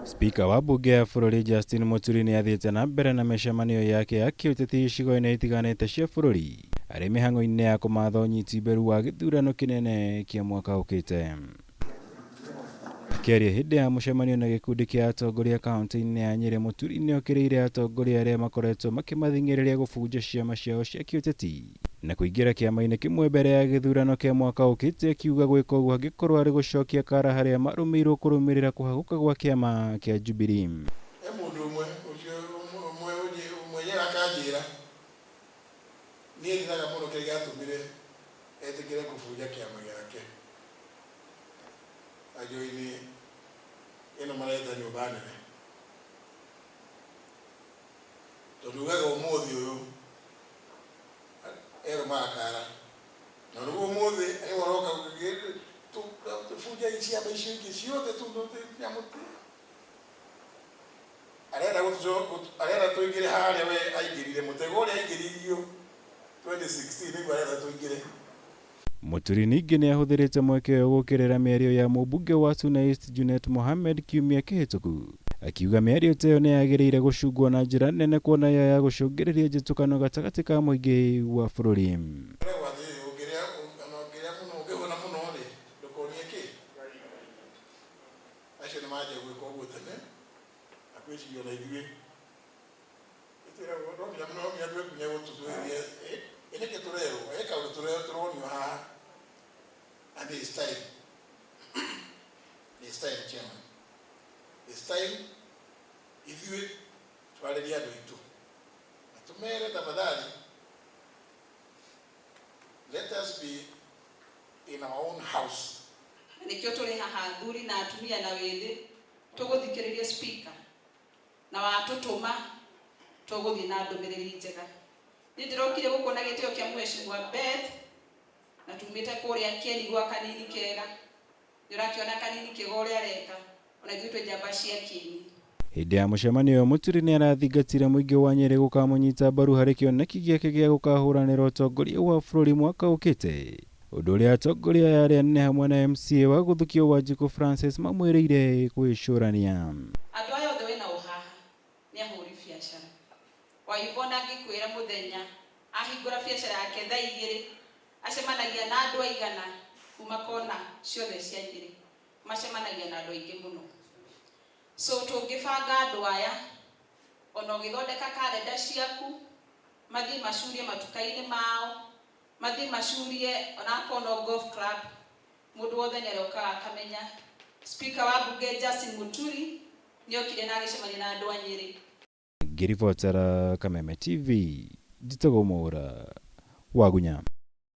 Spika wa mbunge ya bũrũri Justin Muturi nĩ athiĩte na mbere na mĩcemanio yake ya kĩũteti icigo-inĩ itiganĩte cia bũrũri arĩ mĩhang'o-inĩ ya kũmatha ũnyiti mberu wa gĩthurano kĩnene kĩa mwaka ũkĩte. Akĩaria hĩndĩ ya mũcemanio na gĩkundi kĩa atongoria kaunti-inĩ ya Nyĩrĩ, Mũturi nĩokĩrĩire atongoria arĩa makoretwo makĩmathing'ĩrĩria gũbunja ciama ciao cia kĩũteti na kũingĩra kĩama-inĩ kĩmwe mbere ya gĩthurano kĩa mwaka ũkĩte, akiuga gwĩka ũguo hangĩkorwo arĩ gũcokia kara harĩa marũmĩirwo kũrũmĩrĩra kũhagũka gwa kĩama kĩa Jubilee. He mũndũ ũmwe ũcio ũmwe mwenyewe akanjĩra niĩ ndiraga mũno kĩrĩa gĩatũmire etĩkĩre kũbunja kĩama gĩake ajoini ĩno mareta nyũmba nene, tondũ ugaga ũmũthĩ ũyũ erũmaga kara na rĩu ũmũthĩ nĩwe ũroka tũbunja ciama icio ingĩ ciothe nyamũ arenda arenda tũingĩre harĩa we aingĩrire mũtego ũrĩa aingĩririo 2016 nĩguo arenda tũingĩre. Mũturi ningĩ nĩ ahũthĩrĩte mweke ũyũ gũkĩrĩra mĩario ya mũmbunge wa Suna East Junet Mohamed kiumia kĩhĩtũku, akiuga mĩario ta ĩyo nĩ yagĩrĩire gũcungwo na njĩra nene kuona yo ya gũcũngĩrĩria njĩtũkano gatagatĩ ka mũingĩ wa bũrũri. Ũragwo atĩrĩrĩ, ũngĩrĩa ona ũngĩrĩa mũno ũngĩhũna mũno rĩ, ndũkonie kĩ? Acio nĩ manjia gwĩka ũguo tene na kwĩciria ona ithuĩ nĩtwĩragwo no nginya no nginya twĩkunye gũtũ twĩrie ĩ nĩkĩ tũrerwo he kaũndũ tũronio haha and it's time, it's time, chairman, it's time ithuĩ twarĩrie andũ aitũ na tũmere tafadhali, let us be in our own house. Na nĩkĩo tũrĩ haha athuri na atumia na wĩthĩ tũgũthikĩrĩria speaker na watũtũma tũgũthiĩ na ndũmĩrĩri njega. Niĩ ndĩrokire gũkũ na gĩtĩo kĩa Mheshimiwa Beth na tumĩte kũrĩa Kĩeni gwa Kanini Kega. Nĩ ũrakĩona Kanini Kega ũrĩa areka, ona ithuĩ twĩ njamba cia Kĩeni. Hĩndĩ ya mũcemanio ũyũ Mũturi nĩ arathingatire mũingĩ wa Nyĩrĩ gũkamũnyita mbaru harĩ kĩoneki gĩake gĩa gũkahũranĩra ũtongoria wa bũrũri mwaka ũkĩte, ũndũ ũrĩa atongoria aya arĩa anene hamwe na MCA wa Gũthukio Wanjikũ Francis mamwĩrĩire kwĩcũrania. Andũ aya othe wĩnao haha nĩ ahũri biacara. Wa Yvonne angĩkwĩra mũthenya ahingũra biacara yake thaa igĩrĩ acemanagia na andũ aigana kuma kona ciothe cia Nyĩrĩ, macemanagia na andũ aingĩ mũno. So tũngĩbanga andũ aya ona ũgĩthondeka karenda ciaku mathiĩ macurie matuka-inĩ mao, mathiĩ macurie ona akorwo no golf club, mũndũ wothe nĩ arĩũkaga akamenya Speaker wa mbunge Justin Muturi nĩ okire na agĩcemania na andũ a Nyĩrĩ. Ngĩribotera Kameme TV, njĩtagwo Mwaũra Wagunya.